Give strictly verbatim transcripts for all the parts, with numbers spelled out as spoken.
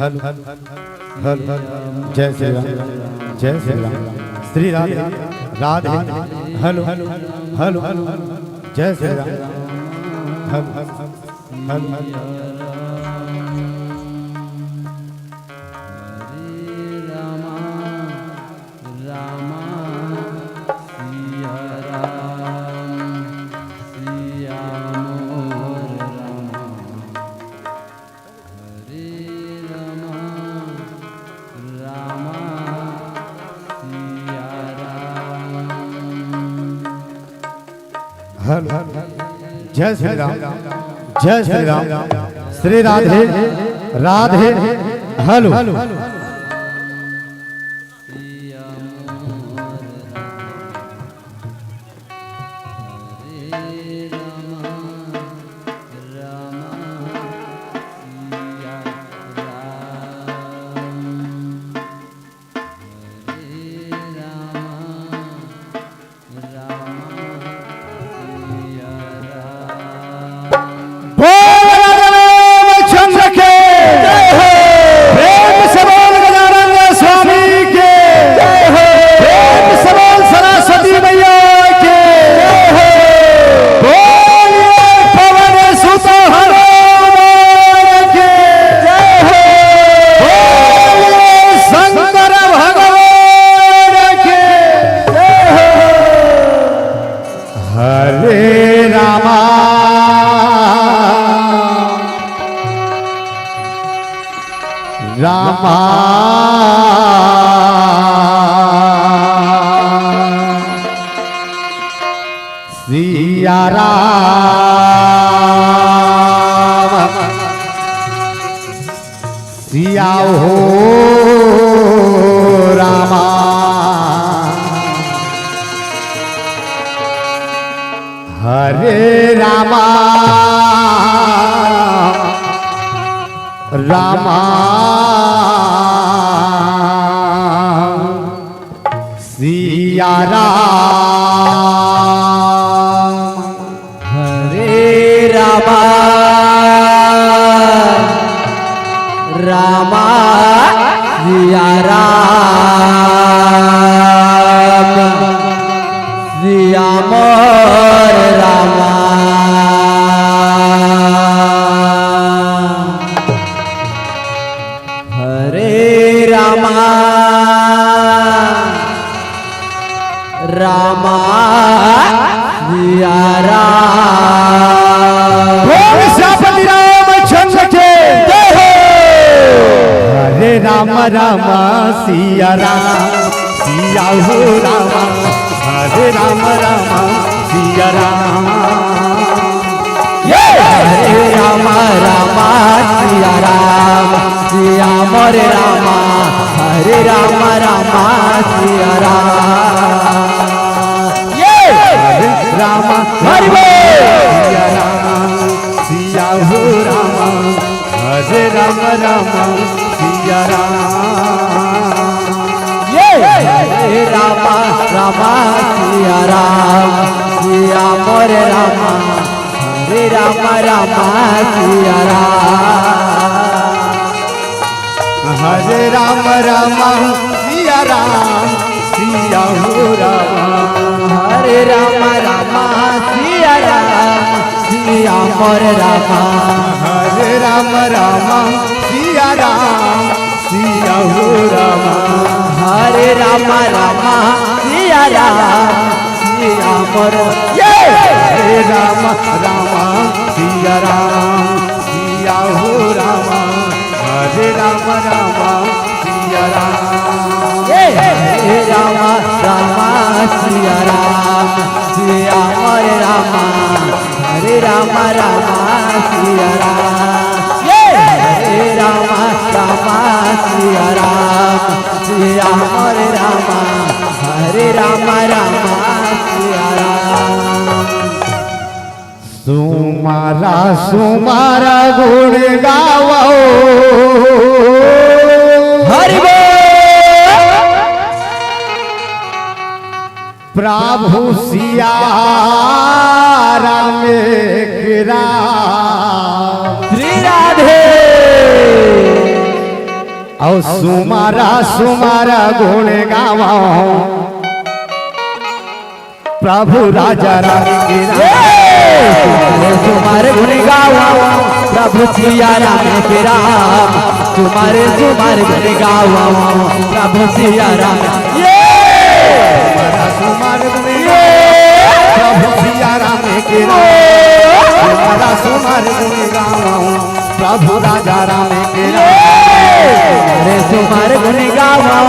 Hello, hello, hello, जय श्री राम, जय श्री राम, श्री राधे, राधे, hello, hello, जय Shri Ram, hello, hello, hello, hello. Hello, जय श्री राम, जय श्री राम, श्री राधे, राधे, हेलो। बोल राम चंद्र के जय हो। प्रेम से बोल गजानन स्वामी के जय हो। प्रेम से बोल सरस्वती मैया के जय हो। बोलिए पवन सुत हनुमान के जय हो। बोलिए शंकर भगवान के जय हो। हरे रामा रामा सिया राम सिया हो रामा। हरे रामा रामा सिया राम। हरे रामा रामा सिया राम सिया मोर रामा। हरे रामा रामा सिया राम। बोल सियापति रामचंद्र के जय हो। हरे राम राम सिया राम सिया हो राम। हरे राम राम सिया राम। ये हरे राम राम सिया राम सिया मोरे राम। हरे राम राम सिया राम। ये हरे राम हरि बोल। सिया राम सिया हो राम। हरे राम राम सिया राम। ये हरे राम राम सिया राम सिया मोरे राम। हरे राम राम सिया राम। हरे राम राम सिया राम सिया हो राम। हरे राम राम सिया राम सिया मोर राम। हरे राम राम सिया राम सिया हो राम। हरे राम राम सिया राम सिया मोर। ये हरे राम राम सिया राम सिया हो राम। हरे राम राम सिया राम। ये हरे राम राम सिया राम सिया मोर राम। हरे राम राम सिया राम। ये हरे राम राम सिया राम सिया मोर राम। हरे राम राम सिया राम। सुमारा सुमारा गुण गावो। हरि बोल। प्रभु सिया राम एक राम। श्री राधे। अउ सुमर सुमर गुण गावव प्रभु राजा राम के राम। सुमर सुमर गुण गावव प्रभु सिया राम के राम। सुमर सुमर गुण गावव प्रभु सिया राम। ये सुमर सुमर गुण गावव प्रभु सिया राम के राम। सुमर सुमर गुण गावव प्रभु राजा राम के राम। अरे सुमर गुण गावव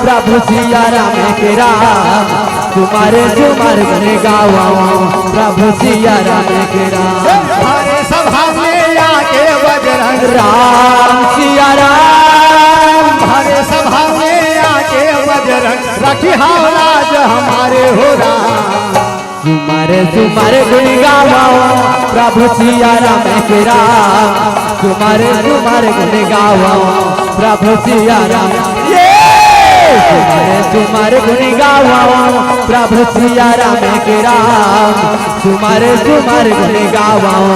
प्रभु सिया राम के राम। सुमर सुमर गुण गावव प्रभु सिया राम के राम। हरे सभा में आके बजरंग राम सिया राम। हरे सभा में आके बजरंग रखिहव लाज हमारे हो राम। सुमर सुमर गुण गावव प्रभु सिया राम के राम। सुमर सुमर गुण गावव प्रभु सिया राम। ये सुमर सुमर गुण गावव प्रभु सिया राम के राम। सुमर सुमर गुण गावव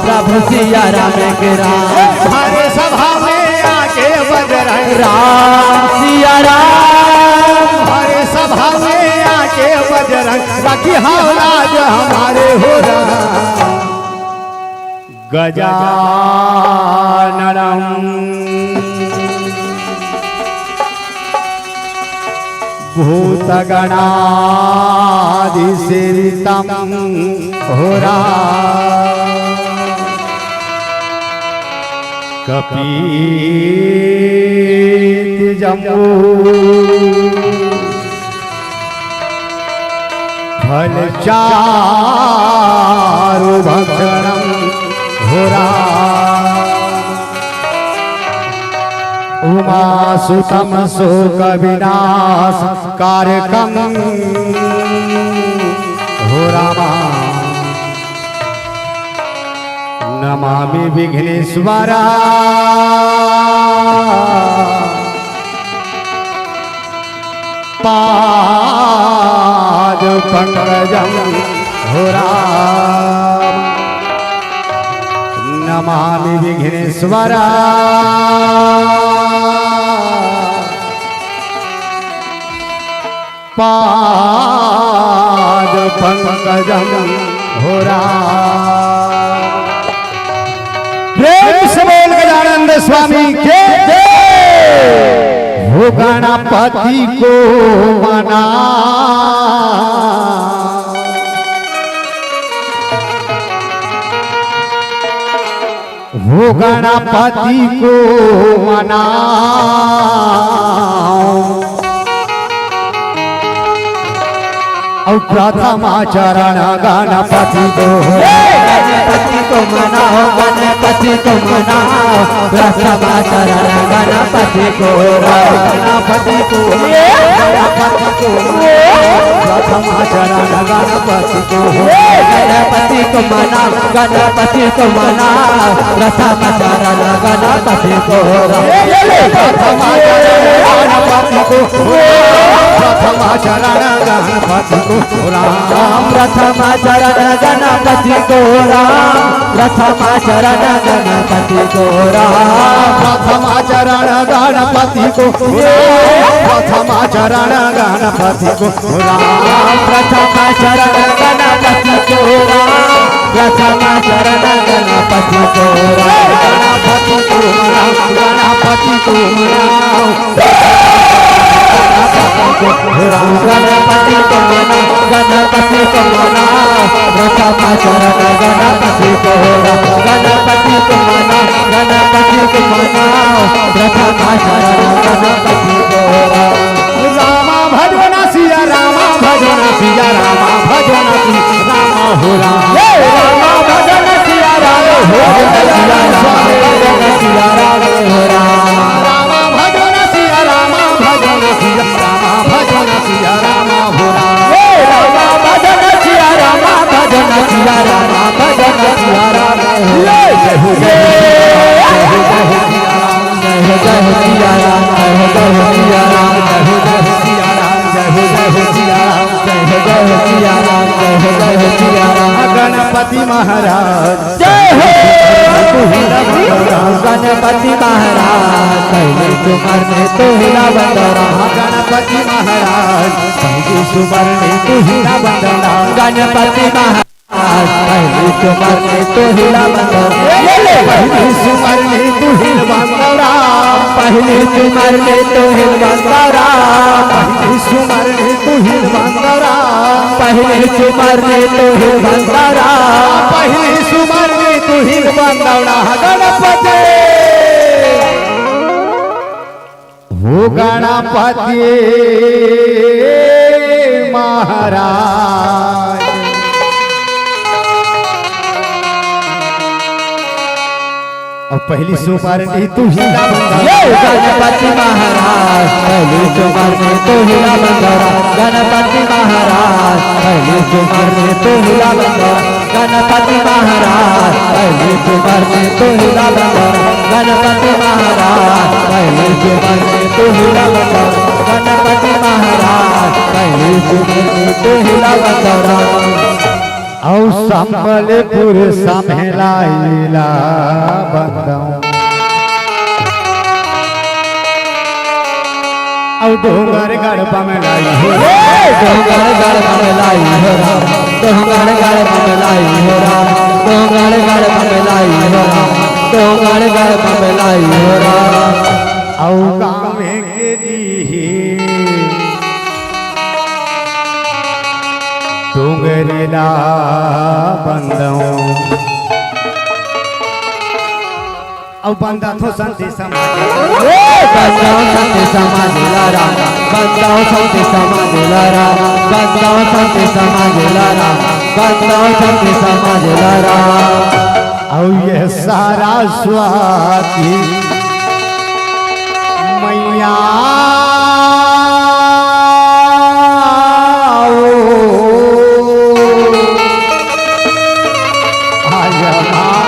प्रभु सिया राम के राम। हरे सभा में आके बजरंग राम सिया राम। हरे सभा में आके बजरंग रखिहव लाज हमारे हो राम। गजाननम भूतगणादिसेवितम हो राम। कपीति जम्बू फल चारु भक्षणम हो राम। उमा सुतम शोक विनाश कारकम हो राम। नमामि विघ्नेश्वरा पाद पंकजम हो राम। नमामि विघ्नेश्वरा पाद पंकजम हो राम। प्रेम से बोल गजानंद स्वामी के जय। हो गणपति को मना, हो गणपति को मनाओ। अउ प्रथमा चरण गणपति को, गणपति को मनाओ, गणपति को मनाओ। प्रथमा चरण गणपति को, गणपति को, गणपति को। प्रथमा चरण गणपति को, गणपति को मना, गणपति को मना। प्रथमा चरण गणपति को, प्रथमा चरण गणपति को, प्रथमा चरण गणपति को राम। प्रथमा चरण गणपति को राम। प्रथमा चरण गणपति को राम। प्रथमा चरण गणपति को राम। प्रथमा चरण गणपति को राम। प्रथमा चरण गणपति को राम। प्रथमा चरण गणपति को राम। गणपति को राम। गणपति को राम। गणपति को मना, गणपति को मना। प्रथमा चरण गणपति को राम। गणपति को मना, गणपति को मना। प्रथमा चरण गणपति को राम। रामा भजो ना सिया रामा भजो ना सिया रामा भजो ना सिया रामा हो राम। हे रामा भजो ना सिया रामा हो राम। सिया रामा भजो ना सिया रामा हो राम। रामा भजो ना सिया रामा भजो ना सिया रामा भजो ना सिया रामा हो राम। हे रामा भजो ना सिया रामा भजो ना सिया रामा भजो ना सिया रामा हो राम। जय हो, जय हो, जय हो, जय हो, जय हो सिया राम। जय हो, जय हो सिया राम। जय हो, जय हो सिया राम। जय हो, जय हो सिया राम। जय हो, जय हो सिया राम। जय हो, जय हो सिया राम। गणपति महाराज जय। गणपति महाराज, पहली सुमर में तो हिला बंदौरा। गणपति महाराज, पहली सुमर में तो हिला बंदौरा। गणपति महाराज, पहली सुमर में तो हिला बंदौरा। ये ले, पहली सुमर में तो हिला बंदौरा। पहली सुमर में तो हिला बंदौरा। पहली सुमर में तो हिला बंदौरा। पहली सुमर में तो हिला बंदौरा। पहली सुमर में तो हिला बंदौरा। गणपति। हो गणपति महाराज। अब पहली सुमर में तो हिला बंदौरा। ये गणपति महाराज, पहली सुमर में तो हिला बंदौरा। गणपति महाराज, पहली सुमर में तो हिला बंदौरा। गणपति महाराज, पहली सुमर में तो हिला बंदौरा। गणपति महाराज, पहली सुमर में तो हिला बंदौरा। गणपति महाराज, पहली सुमर में तो हिला बंदौरा। अउ संबलपुर समेला हिला बंदौरा। अउ डोंगरगढ़ बमेला ही हो। डोंगरगढ़ बमेला ही हो राम, डोंगरगढ़ बमेला ही हो राम, डोंगरगढ़ बमेला ही हो राम, डोंगरगढ़ बमेला ही हो राम। अउ गाँव के डीही डोंगरेला बंदौरा। अउ बंदाथो संत समाज। ए, बंदाओ संत समाज ला राम, बंदाओ संत समाज ला राम, बंदाओ संत समाज ला राम, बंदाओ संत समाज ला राम। अउ ये सरस्वती मैया ओ, आजा माँ।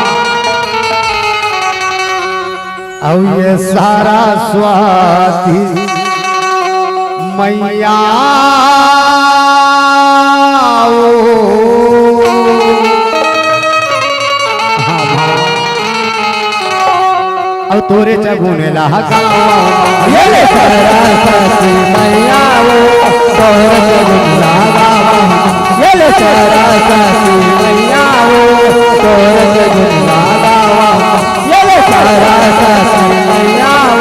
अउ ये सरस्वती मैया ओ। हाँ, हाँ। अउ तोरे चगुन ला गावा। ये ले सरस्वती मैया ओ, तोरे चगुन ला गावा। ये ले सरस्वती मैया ओ, तोरे चगुन ला गावा। ये ले सरस्वती मैया ओ,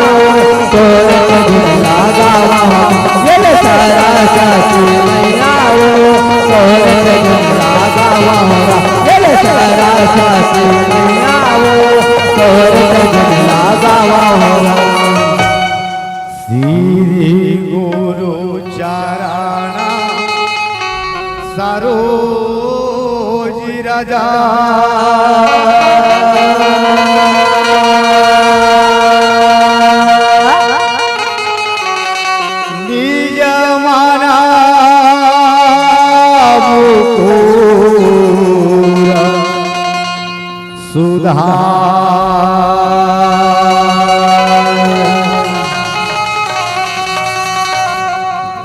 तोरे चगुन ला गावा। ये ले सरस्वती मैया ओ, तोरे चगुन ला गावा। ये ले सरस्वती मैया ओ, तोरे चगुन ला गावा। श्री गुरु चरण सरोज रज। निज मन मुकुर सुधार।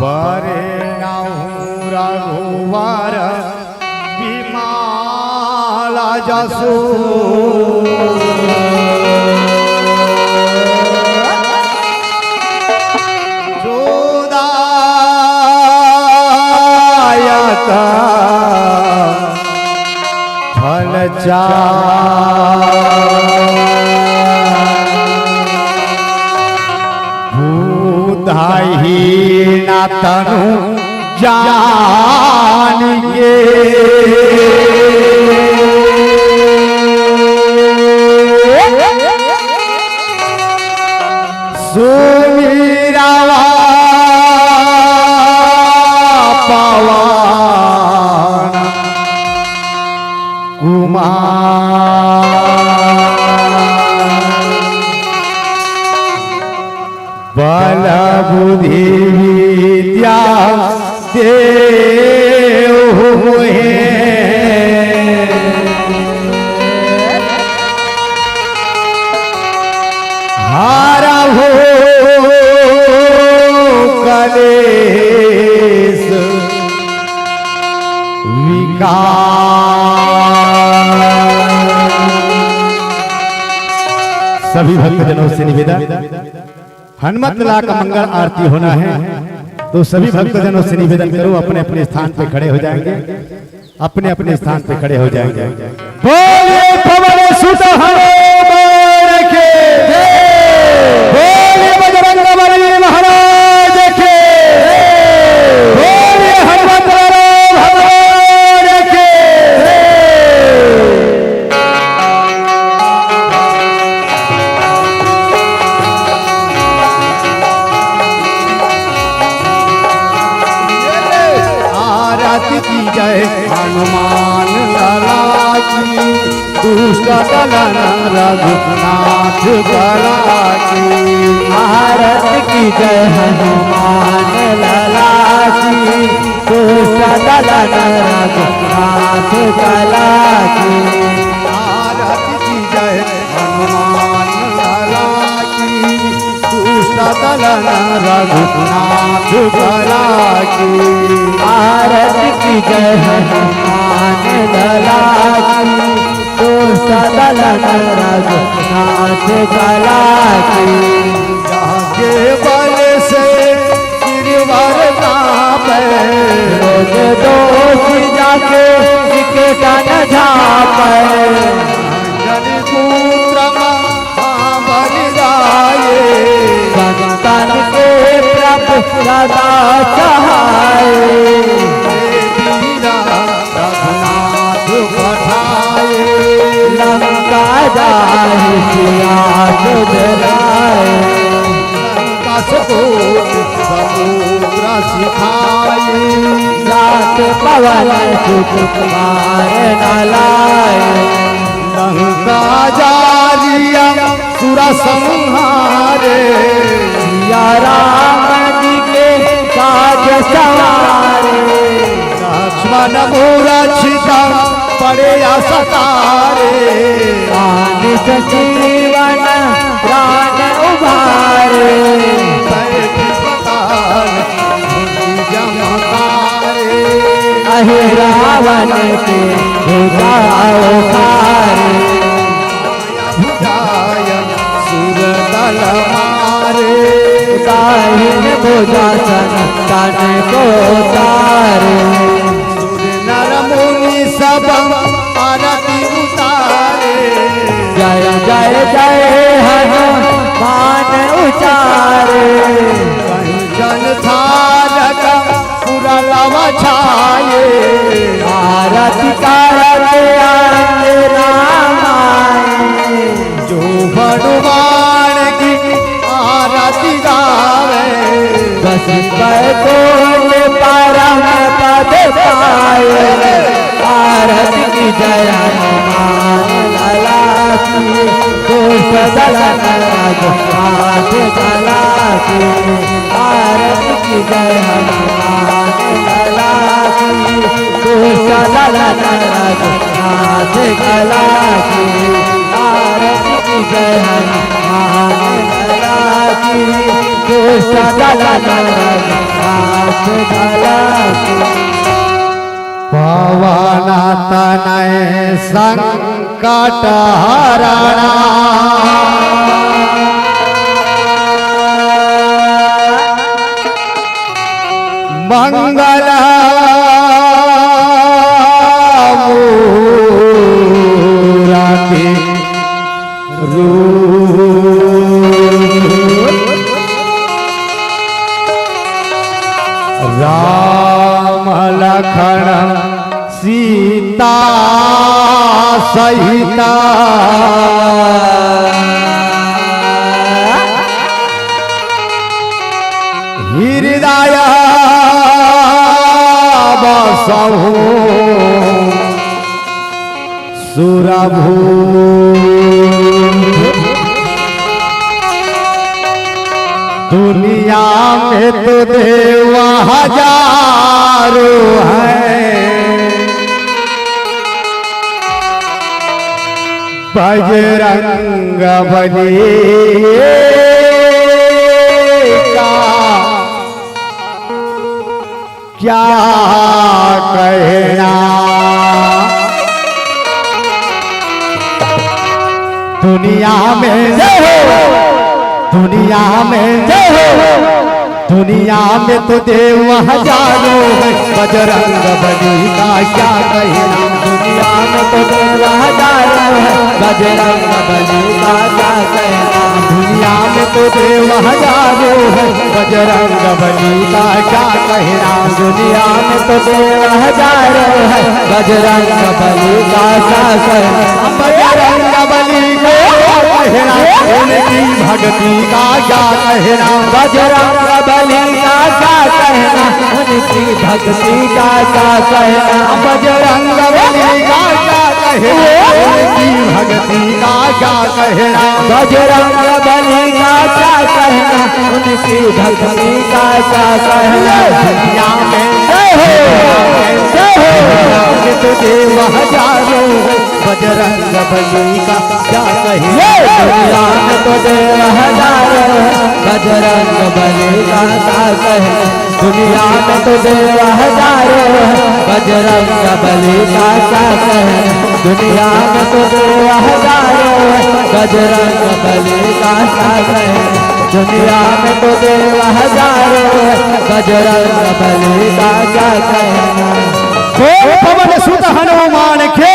बरनउँ रघुवर बिमल जसु। जो दायक फल चार। बुद्धहीन तनु जान के। सुमिरवा पवन कुमार। बल बुद्धि विद्या देहु हे। हरहु कलेश विकार। सभी भक्तजनों से निवेदन, हनुमत लाला का मंगल आरती होना है, तो सभी भक्तजनों से निवेदन करो, अपने अपने स्थान पे खड़े हो जाएंगे, अपने अपने स्थान पे खड़े हो जाएंगे। बोलिए पवन सुत हनुमान की जय। बोलिए बजरंग बली महाराज की जय। बोलिए हनुमत राम भगवान की जय। आरती की जय हनुमान लाला की, दुष्ट दलन रघुनाथ कला की। आरती की जय हनुमान लाला की, दुष्ट दलन रघुनाथ कला की। आरती की जय हनुमान लाला की, दुष्ट दलन रघुनाथ कला की। आरती की जय हनुमान लाला की, दुष्ट दलन रघुनाथ कला की। जाके बल से गिरवर कांपे, रोग दोष जाके विकटन झापे। जन पुत्र महाबल जाए, संतन के प्रभु सदा सहाय। हे वीरा रघुनाथ पठाए, लंका जाहि सिया सुधराए। लंका से कोटि समुद्र सिखाए, जात पवन सुत मार न लाए। लंका जालिया सुर संहारे, सिया राम जी के काज संवारे। लक्ष्मण मूर्छित पड़े अस तारे, कान संजीवन प्राण उबारे। बैठ पताल भुजि जम तारे, अहि रावण के भुजा उखारे। भुजाय सुर दल मारे, दाहिन भुजा संतन को तारे। सुर नर मुनि सब आरती उतारे, जय जय जय हनुमान उचारे। कंचन थारक पुरलव छाए, आरती करत अंजना माए। जो हनुमान की आरती गावे, बस बैकुंठ परम पद पाए। आरती की जय हनुमान लाला की, दुष्ट दलन रघुनाथ कला की। आरती की जय हनुमान लाला की, दुष्ट दलन रघुनाथ कला की। आरती की जय हनुमान लाला की, दुष्ट दलन रघुनाथ कला की। पवन तनय संकट हरणा, मंगल मूरति रूप। राम लखन सीता सहिता, हृदय बसहु सुरभूप। दुनिया में तो देव हजारों हैं, बजरंग बली का क्या कहना। दुनिया में जय हो, दुनिया में जय हो, दुनिया में तो देव हजारों हैं, बजरंग बली का क्या कहना। दुनिया में तो देव हजारों हैं, बजरंग बली का क्या कहना। दुनिया में तो देव हजारों हैं, बजरंग बली का क्या कहना। दुनिया में तो देव हजारों हैं, बजरंग बली का क्या कहना। बजरंग बली का क्या कहना, उनकी भक्ति का क्या कहना। बजरंग बली का क्या कहना, उनकी भक्ति का क्या कहना। बजरंग बली का क्या कहना, उनकी भक्ति का क्या कहना। बजरंग बली का क्या कहना, उनकी भक्ति का क्या कहना। दुनिया में जय हो, जय हो। दुनिया में तो देव हजारों, बजरंग बली का क्या कहना। दुनिया में तो देव हजारों, बजरंग बली का क्या कहना। दुनिया में तो देव हजारों, बजरंग बली का क्या कहना। दुनिया में तो देव हजारों, बजरंग बली का क्या कहना। दुनिया में तो देव हजारों, बजरंग बली का क्या कहना। बोल पवन सुत हनुमान के।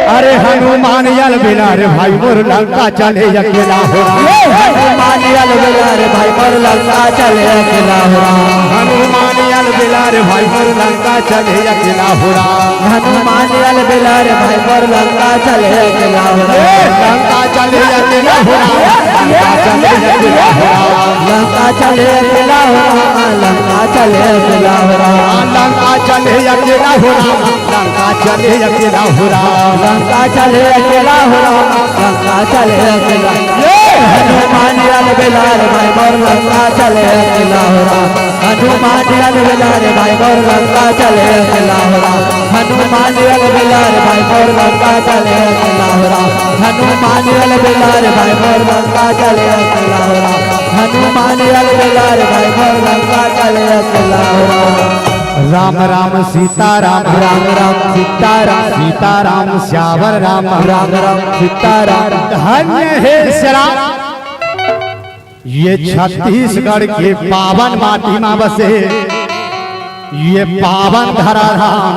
अरे हनुमान अलबेला रे भाई मोर लंका चले अकेला हो राम। हनुमान अलबेला रे भाई मोर लंका चले अकेला हो राम। हनुमान अलबेला रे भाई मोर लंका चले अकेला हो राम। हनुमान अलबेला रे भाई मोर लंका चले अकेला हो राम। लंका चले अकेला हो राम। लंका चले अकेला हो राम। लंका चले अकेला हो राम। लंका चले अकेला हो राम। लंका चले अकेला हो राम। लंका चले अकेला हो राम। लंका चले अकेला हो राम। लंका चले अकेला। ये हनुमान अलबेला रे भाई मोर लंका चले अकेला हो राम। हनुमान अलबेला रे भाई मोर लंका चले अकेला हो राम। हनुमान अलबेला रे भाई मोर लंका चले अकेला हो राम। हनुमान अलबेला रे भाई मोर लंका चले अकेला हो राम। हनुमान अलबेला रे भाई मोर लंका चले अकेला हो राम। राम राम सीताराम। राम राम सीताराम। सीताराम सियावर राम। राम राम सीताराम। धन्य हे श्री राम। ये छत्तीसगढ़ के पावन माटी मा बसे, ये पावन धराधाम,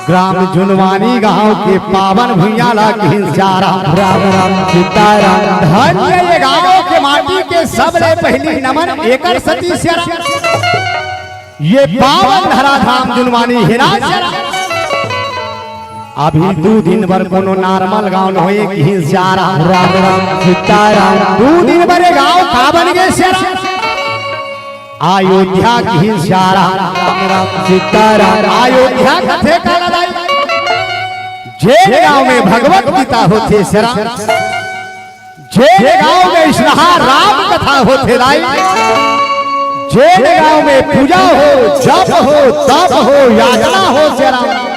ग्राम जुनवानी गांव के पावन भुइयां ला किहिन सियाराम। राम राम सीताराम। धन्य ये गांव के माटी के सबले पहिली नमन एकर सती सियाराम। ये पावन धराधाम जुनवानी हे ना सियाराम। अभी दू दिन बर कोनो normal गांव नोहे किहिन सियाराम। राम राम सीताराम। दू दिन बर ये गांव का बन गे सियाराम? अयोध्या किहिन सियाराम। राम राम सीताराम। अयोध्या कथे काला दाई? जेन गांव में भगवत गीता होथे सियाराम। जेन गांव में इसनहा राम कथा होथे दाई, जेन गांव में पूजा हो, जप हो, तप हो, याचना हो सियाराम,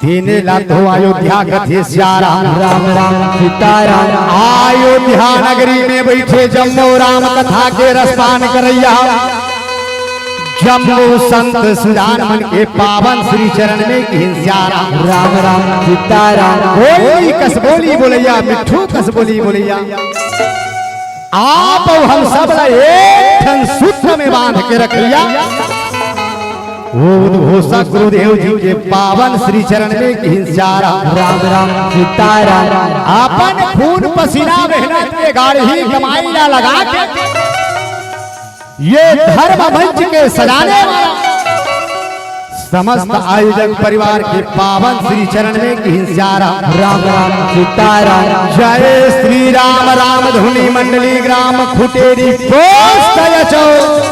तेने ला तो अयोध्या कथे सियाराम। राम राम सीताराम। अयोध्या नगरी में बइठे जम्मो राम कथा के रसपान करइया जम्मो संत सुजान मन के पावन श्री चरण में किहिन सियाराम। राम राम सीताराम। कोई कस बोली बोलइया, मिट्ठू कस बोली बोलइया, आप अउ हम सब ला एक ठन सूत्र में बांध के रखइया। वो उद्घोषक गुरुदेव जी के पावन श्री चरण में किहिन सियाराम। राम राम सीताराम। अपन खून पसीना मेहनत के गाढ़ी कमाई ला लगा के ये धर्म मंच के सजाने वाला समस्त आयोजक परिवार के पावन श्री चरण में किहिन सियाराम। राम राम सीताराम। जय श्री राम। राम धुनी मंडली ग्राम खुटेरी पोस्ट अचौल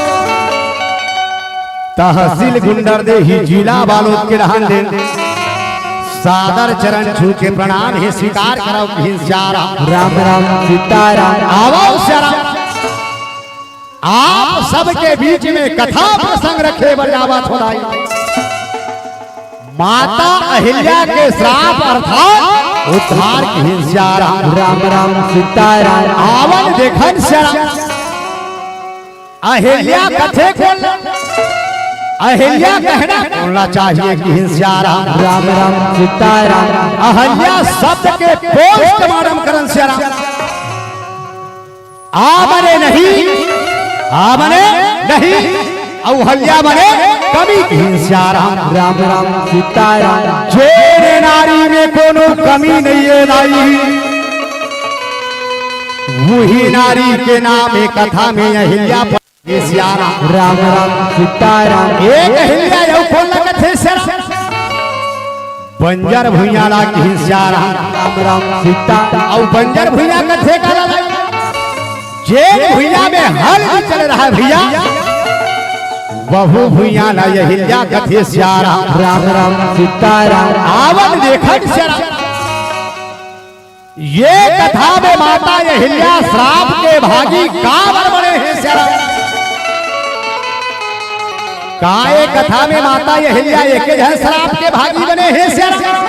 तहसील गुंडरदेही जिला बालोद के रहन देन। सादर चरण छू के प्रणाम हे स्वीकार करव किहिन सियाराम। राम राम सीताराम। आवव सियाराम। आप सबके बीच में कथा प्रसंग रखे बर जावत हों दाई। माता अहिल्या के श्राप अर्थात उद्धार किहिन सियाराम। राम राम सीताराम। आवन देखन सियाराम। अहिल्या कथे कोन? अहिल्या कहना बोलना चाहिए कि सिया राम। राम राम सीताराम। अहिल्या शब्द के पोस्ट मानम करन सिया राम। आ मने नहीं, आ मने नहीं, अउ हल्या मने कमी किहिन सिया राम। राम राम सीताराम। जेन नारी में कोनो कमी नहीं है दाई, वही नारी के नाम ए कथा में अहिल्या पड़े सिया राम। राम राम सीताराम। एक अहिल्या अउ कोन लगत हे सिया राम? बंजर भुइयां ला किहिन सिया राम। राम राम सीता। अउ बंजर भुइयां कथे काला ला? जेन भुइयां में हल नइ चल रहा है भइया, वहू भुइयां ला अहिल्या कथे सिया राम। राम राम सीताराम। आवन देखन सिया राम। ये कथा में माता अहिल्या श्राप के भागी काबर बने हे सिया राम? का ये कथा में माता अहिल्या एके झन श्राप के भागी बने हे सिया राम?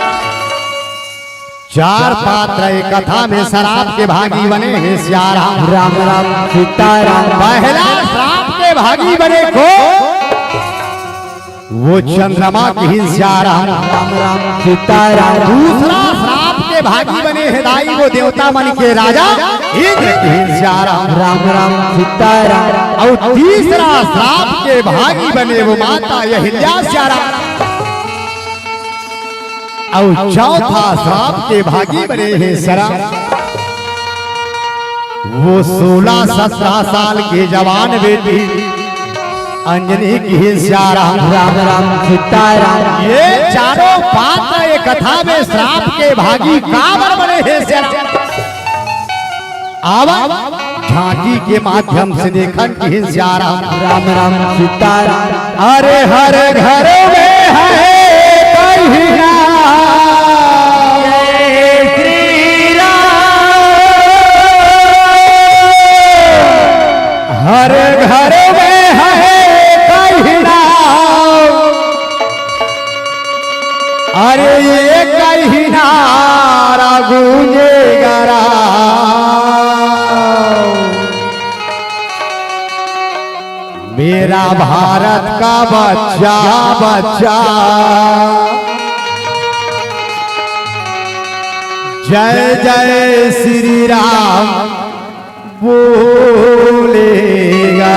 चार पात्र ये कथा में श्राप के भागी बने हे सिया राम। राम राम सीताराम। पहला श्राप के भागी बने कोन? वो चंद्रमा किहिन सिया राम। राम राम सीताराम। दूसरा श्राप के भागी बने हे दाई वो देवता मन के राजा इंद्र किहिन सिया राम। राम राम सीताराम। अउ तीसरा श्राप के भागी बने वो माता अहिल्या सिया राम। अउ चौथा श्राप के भागी बने हे सिया राम। वो सोलह सत्रह साल के जवान बेटी अंजनी किहिन सिया राम। राम राम सीताराम। ये चारों पात्र ये कथा में श्राप के भागी काबर बने हे सिया राम? आवा झांकी के माध्यम से देखन किहिन सिया राम। राम राम सीताराम। अरे हर घर में है कहिना। जय श्री राम। हर घर में है कहिना। अरे ये कहिना रा गूंजेगा राम। मेरा भारत का बच्चा, बच्चा, जय जय श्री राम बोलेगा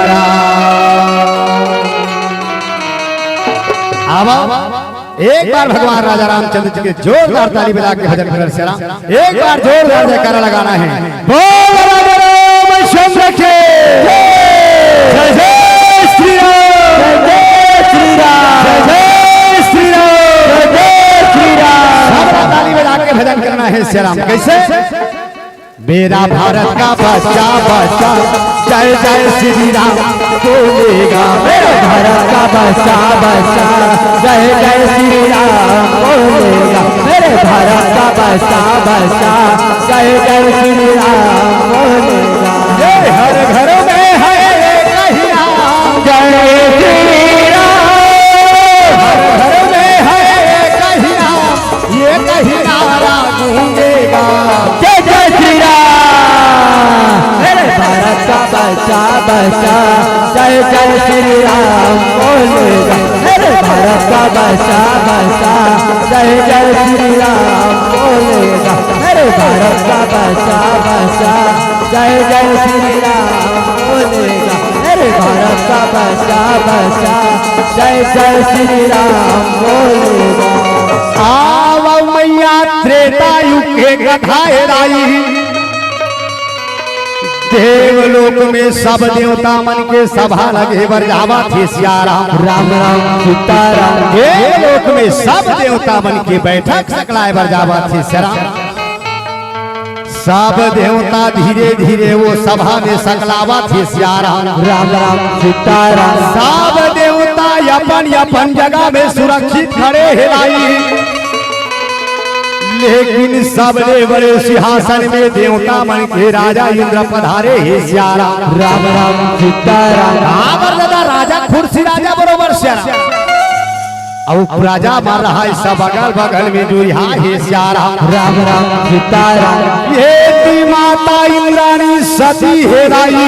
राम। अब एक बार भगवान राजा रामचंद्र जी के जोरदार ताली बजा के भजन करन सिया राम। एक बार जोरदार जयकारा लगाना है। बोल राजा रामचंद्र के जय। जय जय श्री राम। जय जय श्री राम। जय जय श्री राम। जय जय श्री राम। सबका ताली बजा के भजन करना है सिया राम। कैसे? मेरा भारत का बच्चा, बच्चा, जय जय श्री राम बोलेगा। मेरे भारत का बच्चा, बच्चा, जय जय श्री राम बोलेगा। मेरे भारत का बच्चा, बच्चा, जय जय श्री राम बोलेगा। ये हर घर में है ये कहिना। जय श्री राम। हर घर में है ये कहिना। ये कहिना रा गूंजेगा। जय जय श्री राम। मेरे भारत का बच्चा, बच्चा, जय जय श्री राम बोलेगा। मेरे भारत का बच्चा, बच्चा, जय जय श्री राम बोलेगा। मेरे भारत का बच्चा, बच्चा, जय जय श्री राम बोलेगा। मेरे भारत का बच्चा, बच्चा, जय जय श्री राम बोलेगा। आवा मैया त्रेता युग के कथा हे दाई। देवलोक में सब देवता मन के सभा लगे बर जावत हे सिया राम। राम राम सीताराम। देवलोक में सब देवता मन के बैठक सकलाए बर जावत हे सिया राम। सब देवता धीरे धीरे वो सभा में सकलावत हे सिया राम। राम राम सीताराम। सब देवता अपन अपन जगह में सुरक्षित खड़े हे दाई। लेकिन सबले बड़े सिंहासन में देवता मन के राजा इंद्र पधारे हे सिया राम। राम राम सीताराम। काबर दादा राजा खुर्सी राजा बरोबर सिया राम। अउ प्रजा मन रहा सब अगल बगल में जुरिहा हे सिया राम। राम राम सीताराम। ये ती माता इंद्राणी सती हे दाई।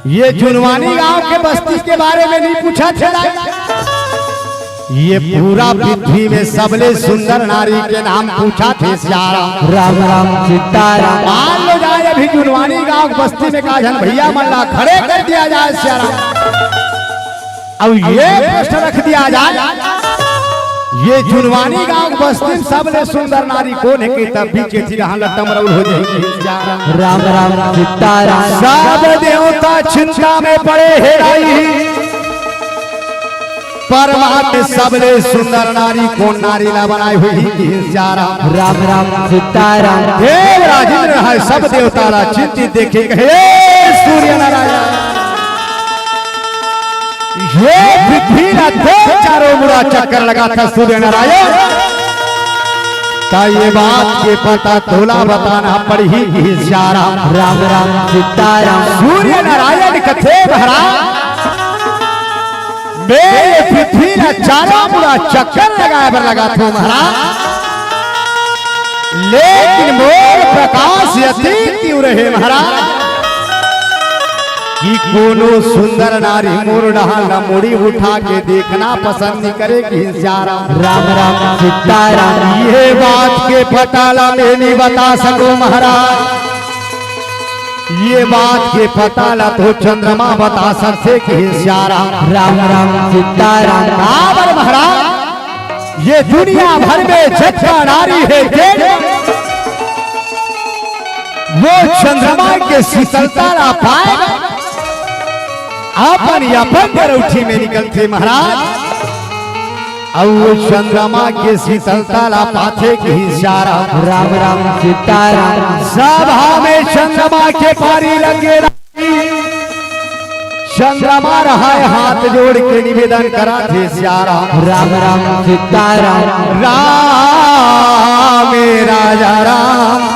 ये जुनवानी गांव के बस्ती के बारे में नहीं पूछा थे दाई। ये पूरा पृथ्वी में सबले सुंदर नारी के नाम पूछा थे सियाराम। राम राम सीताराम। मान लो जाए अभी जुनवानी गांव के बस्ती में का झन भैया मन ला खड़े कर दिया जाए सियाराम। अब ये प्रश्न रख दिया जाए, ये जुनवानी गांव के बस्ती में सबले सुंदर नारी कोन हे के तब भी चेती रहा लट्टम रउल हो जाए। राम राम सीताराम। सब देवता चिंता में पड़े हे राई। परमात्मा सबले सुंदर नारी कोन नारी ला बनाए हुई ही सियाराम। राम राम सीताराम। देव राजेंद्र है सब देवता ला चिंतित देखे कहे, "हे सूर्य नारायण, ये पृथ्वी ला दे चारों मुड़ा चक्कर लगा था सूर्य नारायण, त ये बात के पता तोला बताना पड़ही ही सियाराम।" राम राम सीताराम। सूर्य नारायण कथे महाराज, मैं ये पृथ्वी ला चारों मुड़ा चक्कर लगाए बर लगा थो महाराज, लेकिन मोर प्रकाश अति तीव्र हे महाराज, कि कोनो सुंदर नारी मोर डहान ला मुड़ी उठा के देखना पसंद नहीं करे कि सियाराम। राम राम सीताराम। ये बात के पता ला मैं नहीं बता सकूं महाराज, ये बात के पता ला तो चंद्रमा बता सकथे कि सियाराम। राम राम सीताराम। काबर महाराज, ये दुनिया भर में जतका नारी हे, तेन वो चंद्रमा के शीतलता ला पाए अपन अपन डरौठी में निकलथे महाराज। अउ चंद्रमा के शीतलता ला पाथे कि सियाराम। राम राम सीताराम। सभा में चंद्रमा के पारी लगे राई। चंद्रमा रहाय हाथ जोड़ के निवेदन करा थे सियाराम। राम राम सीताराम। राम राजा राम।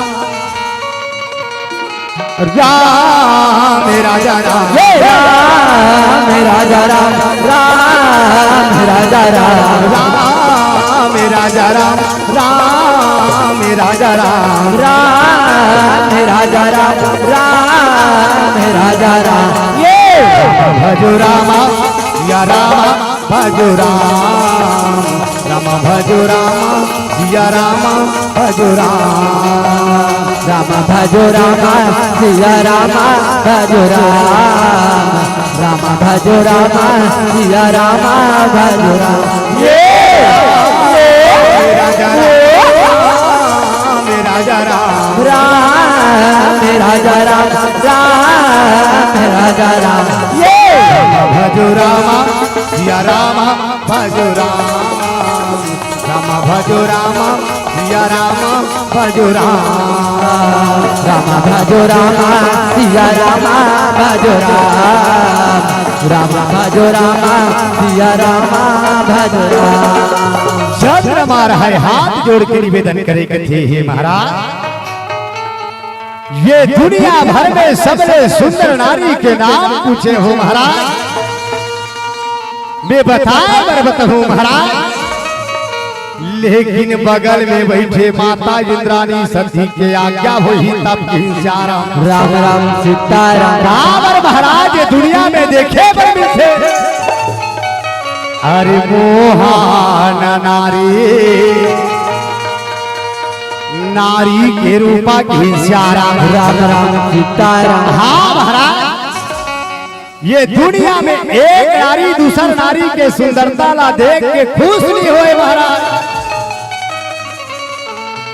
राम राजा राम। हे राम राजा राम, राम राजा राम। राम राजा राम, राम राजा राम। राम राजा राम, राम राजा राम। ये राम भजो राम, या राम भजो राम, राम भजो राम, सिया राम भजो राम, राम भजो राम, सिया राम भजो राम, राम भजो राम, सिया राम भजो राम। ये राजा राम, राजा राम, राम राजा राम, राम राजा राम। ये राम भजो राम, सिया राम भजो राम, राम भजो राम, सिया राम भजो राम, राम भजो राम, सिया राम भजो राम, राम भजो राम, सिया राम भजो राम। चंद्रमा रहाय हाथ जोड़ के निवेदन करे कथे, हे महाराज, ये दुनिया भर में सबले सुंदर नारी के नाम पूछे हो महाराज, मैं बताए बर बताहूं महाराज, लेकिन बगल में बैठे माता इंद्राणी सती के आज्ञा होही तब की सिया राम। राम राम सीताराम। काबर महाराज ये दुनिया में देखे बर मिलथे। अरे मोहन नारी, नारी के रूपा की सिया राम। राम राम सीताराम। हाँ महाराज, ये दुनिया में एक नारी दूसर नारी के सुंदरता ला देख के खुश नहीं होए महाराज,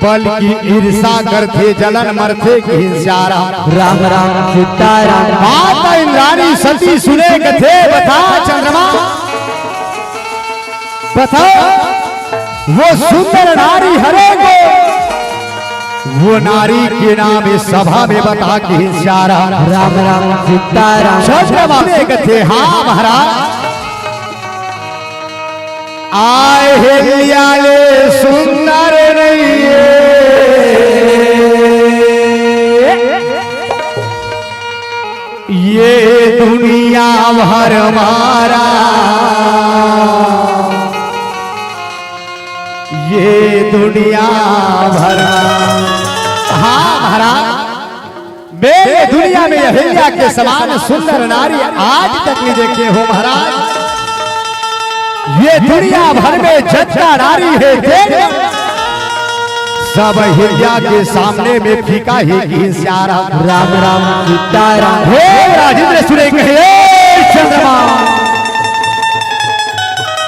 बल्कि ईर्षा करथे, जलन मरथे कि सिया राम। राम राम सीताराम। माता इंद्राणी सती सुने कथे, बता चंद्रमा, बताओ वो सुंदर नारी हरे को, वो नारी के नाम इस सभा में बता कि सिया राम। राम राम सीताराम। चंद्रमा सुने कथे, हाँ महाराज, अहिल्या ले सुंदर नइये ये दुनिया भर मा राम, ये दुनिया भर मा। हाँ महाराज, मैंने दुनिया में अहिल्या के समान सुंदर नारी आज तक नहीं देखे हो महाराज। ये दुनिया भर में जच्चा नारी हे देख, सब अहिल्या के सामने में फीका हे कि सियाराम। राम राम सीताराम। हे राजेंद्र सुने कहे, "ए चंद्रमा,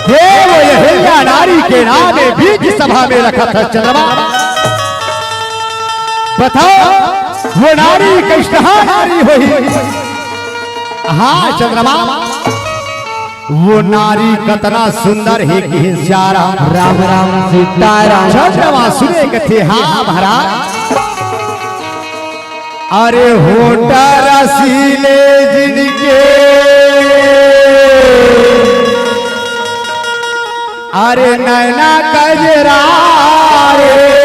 देव अहिल्या नारी के नाम हे बीच सभा में रखत हे चंद्रमा। बताओ, वो नारी कइसना नारी होही?" हाँ चंद्रमा, वो नारी कतना सुंदर हे कि सियाराम। राम राम सीताराम। चंद्रमा सुने कथे, "हाँ महाराज।" अरे होठ रसीले जिनके, अरे नैना कजरा रे,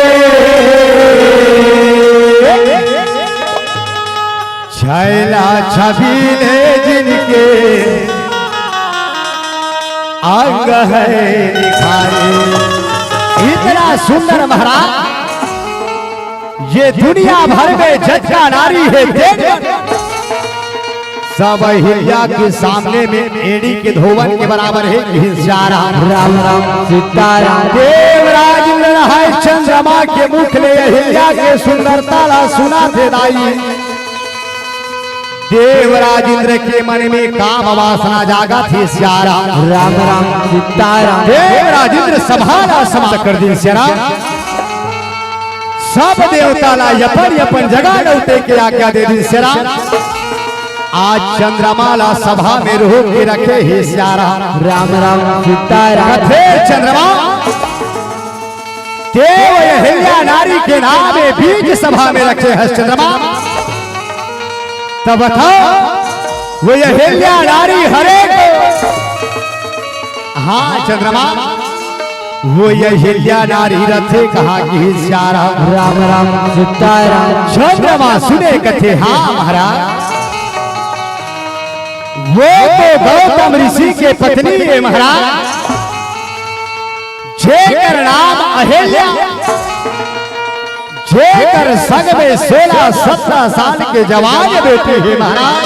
छैला छबीले जिनके, अंग है निखारे। इतना सुंदर महाराज, ये दुनिया भर में जच्चा नारी हे देख, सब अहिल्या के सामने में एड़ी के धोवन के बराबर हे कि सियाराम। राम राम सीताराम। देवराज इंद्र हे चंद्रमा के मुख ले अहिल्या के सुंदरता ला सुनथे दाई। देवराज इंद्र के मन में काम वासना जागथे सियाराम। राम राम सीताराम। देवराज इंद्र सभा ला समाप्त कर दिन सियाराम। सब देवता ला अपन अपन जगह लौटे के आज्ञा दे दिन सियाराम। आज चंद्रमा ला सभा में रोक के रखे हे सियाराम। राम राम सीताराम। कथे चंद्रमा, देव अहिल्या नारी के नाम हे बीच सभा में रखे हस चंद्रमा। तब बताओ, वो अहिल्या नारी हरे को, हाँ चंद्रमा, वो अहिल्या नारी रथे कहा कि सियाराम। राम राम सीताराम। चंद्रमा सुने कथे, "हाँ महाराज, वो तो गौतम ऋषि के पत्नी हे महाराज, जेकर नाम अहिल्या, जेकर संग में सोलह सत्रह साल के जवान बेटी हे महाराज,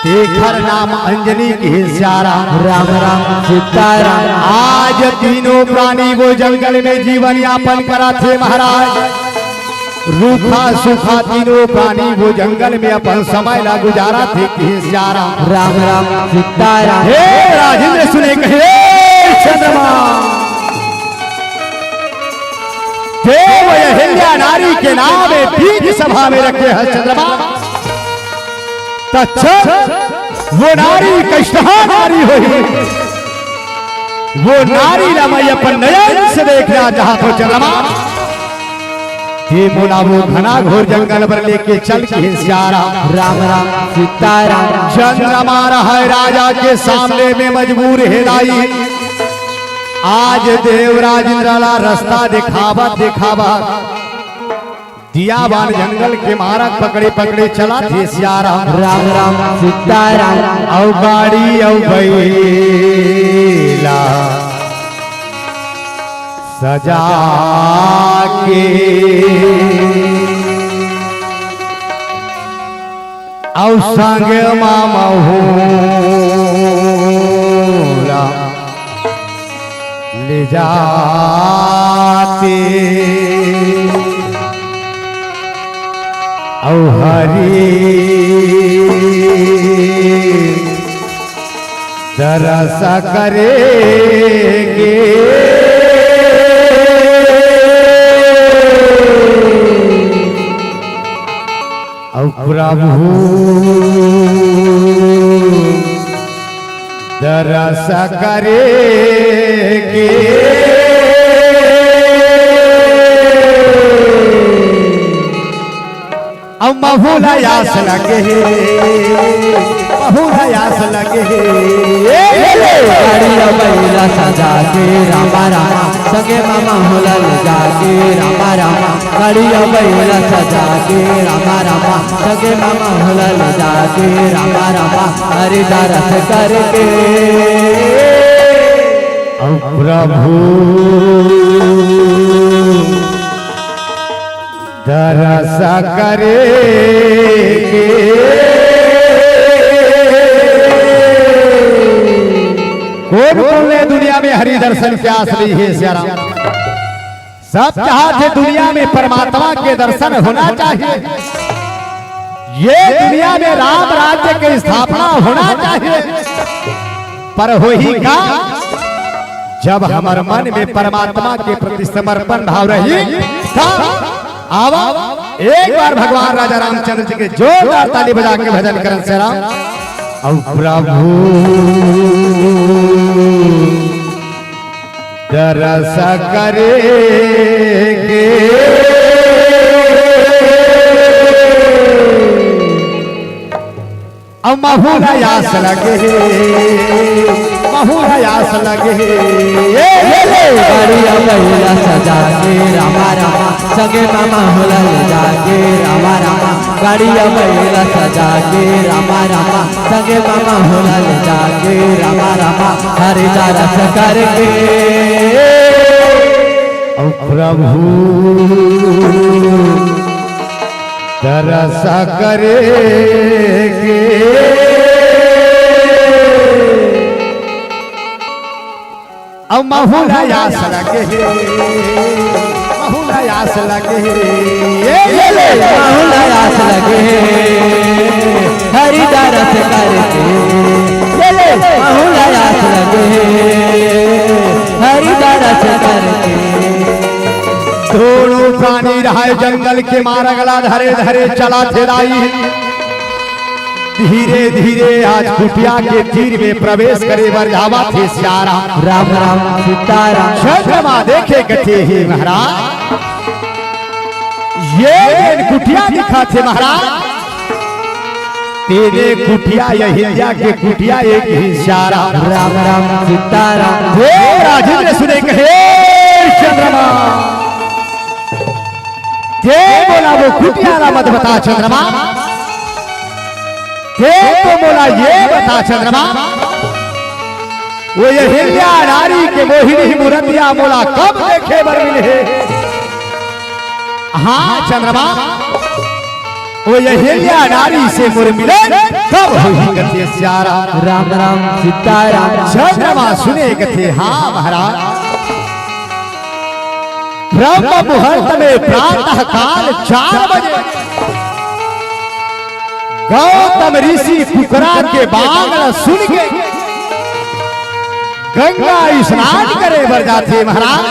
तेखर नाम अंजनी कि सियाराम।" राम राम सीताराम। आज तीनों प्राणी वो जंगल में जीवन यापन करथे महाराज। रूखा सूखा तीनों प्राणी वो जंगल में अपन समय ला गुजारथे कि सियाराम। राम राम सीताराम। हे राजेंद्र सुने कहे, "ए चंद्रमा, देव अहिल्या नारी के नाम हे बीच सभा में रखे हस चंद्रमा। त चल, वो नारी कइसना नारी होही, वो नारी ला मैं अपन नयन से देखना चाहत हों चंद्रमा। ते मोला वो घना घोर जंगल बर लेके चल" कि सियाराम। राम राम सीताराम। चंद्रमा रहे राजा के सामने में मजबूर हे दाई। आज देवराज इंद्र ला रस्ता देखावत देखावत दियावान जंगल के मारग पकड़े पकड़े चलथे सियाराम। राम राम सीताराम। अउ गाड़ी अउ बइला सजा के, अउ संग मा महुला ले जाते, अउ हरि दरस करे गे। अउ प्रभु दरस करे गे। अउ महू ला आस लगे हे, महू ला आस लगे हे। ए, ए, ए। गाड़ी अउ बइला सजा के रामा रामा, संगे मा महू ला ले जाके रामा रामा। गाड़ी अउ बइला सजा के रामा रामा, संगे मा महू ला ले जाके रामा रामा। हरि दरस करके अउ प्रभु दरस करे के। कोन कोन ले दुनिया में हरि दर्शन के आस नइ हे, सियाराम? सब चाहत हे दुनिया में परमात्मा के दर्शन होना चाहिए, ये दुनिया में राम राज्य के स्थापना होना चाहिए। पर होही का, जब हमर मन में परमात्मा के प्रति समर्पण भाव रही, त आवा, एक बार भगवान राजा रामचंद्र जी के जोरदार ताली बजा के भजन करन, सियाराम। अउ प्रभु दरस करे के। अउ महू ला आस लगे हे, महू ला आस लगे हे। ये, ये ले। गाड़ी अउ महिला सजा के रामा रामा, संगे मामा होला ले जाके रामा रामा। गाड़ी अउ महिला सजा के रामा रामा, संगे मामा होला ले जाके रामा रामा। हरि दरस करके। अउ प्रभु दरस करे के। अउ महू ला आस लगे हे, महू ला आस लगे हे। ये, ये ले। महू ला आस लगे हे, हरि दरस करके। ये ले। महू ला आस लगे हे, हरि दरस करके। दोनों प्राणी रहय जंगल के मारग ला धरे धरे चलत हे दाई। धीरे धीरे आज कुटिया के तीर में प्रवेश करे बर जावत हे सियाराम। राम राम सीताराम। चंद्रमा देखे कथे हे महाराज, ये जेन कुटिया दिखत हे महाराज, तेने कुटिया अहिल्या के कुटिया एक ही सियाराम। राम राम सीताराम। हे राजेंद्र सुने कहे चंद्रमा, ते मोला वो कुटिया ला मत बता चंद्रमा, ते तो मोला ये बता चंद्रमा, वो अहिल्या नारी के मोहिनी मूरतिया मोला कब देखे बर मिलही? हाँ चंद्रमा, वो अहिल्या नारी से मोर मिलन कब होही कथे सियाराम। राम राम सीताराम। चंद्रमा सुने कथे, हाँ महाराज। ब्रह्म मुहूर्त में प्रातः काल चार बजे गौतम ऋषि पुकरा के बांग ल सुन के गंगा स्नान करे बर जाथे महाराज।